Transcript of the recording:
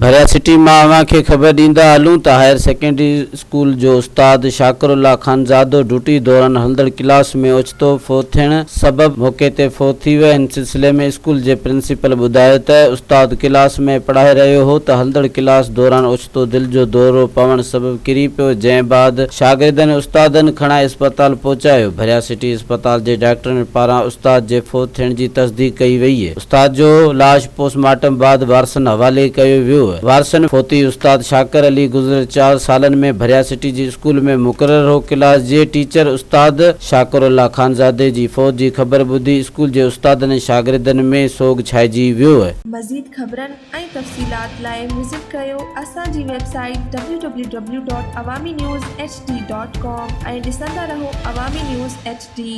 ڀريا city مان اوهان کي خبر ڏيندا هلون ته هائير سيڪنڊري اسڪول جو استاد شاڪر الله خانزادو ڊيوٽي دوران هلندڙ ڪلاس ۾ اوچتو فوت ٿيڻ سبب موقعي تي فوت ٿي ويو. ان سلسلي ۾ اسڪول جي پرنسپل ٻڌايو ته استاد ڪلاس ۾ پڙهائي رهيو هو ته هلندڙ ڪلاس دوران اوچتو دل جو دورو پوڻ سبب ڪري پيو جنهن بعد شاگردن استادن کڻائي اسپتال پهچايو. ڀريا سٽي اسپتال جي ڊاڪٽرن پاران استاد جي فوت ٿيڻ جي تصديق ڪئي وئي. استاد جو لاش پوسٽ مارٽم بعد وارثن حوالي ڪيو ويو. وارثن فوتي استاد شاڪر علي گذريل چار سالن ۾ ڀريا سٽي جي اسڪول ۾ مقرر هو. ڪلاس جي ٽيچر استاد شاڪر الله خانزادي جي فوت جي خبر ٻڌي اسڪول جي استادن ۽ شاگردن ۾ سوڳ ڇائجي ويو. مزيد خبرن ۽ تفصيلات لاء وزٽ ڪريو اسان جي website W W W dot Awami news H D dot com ۽ ڏسندا رهو عوامي نيوز ايڇ ڊي.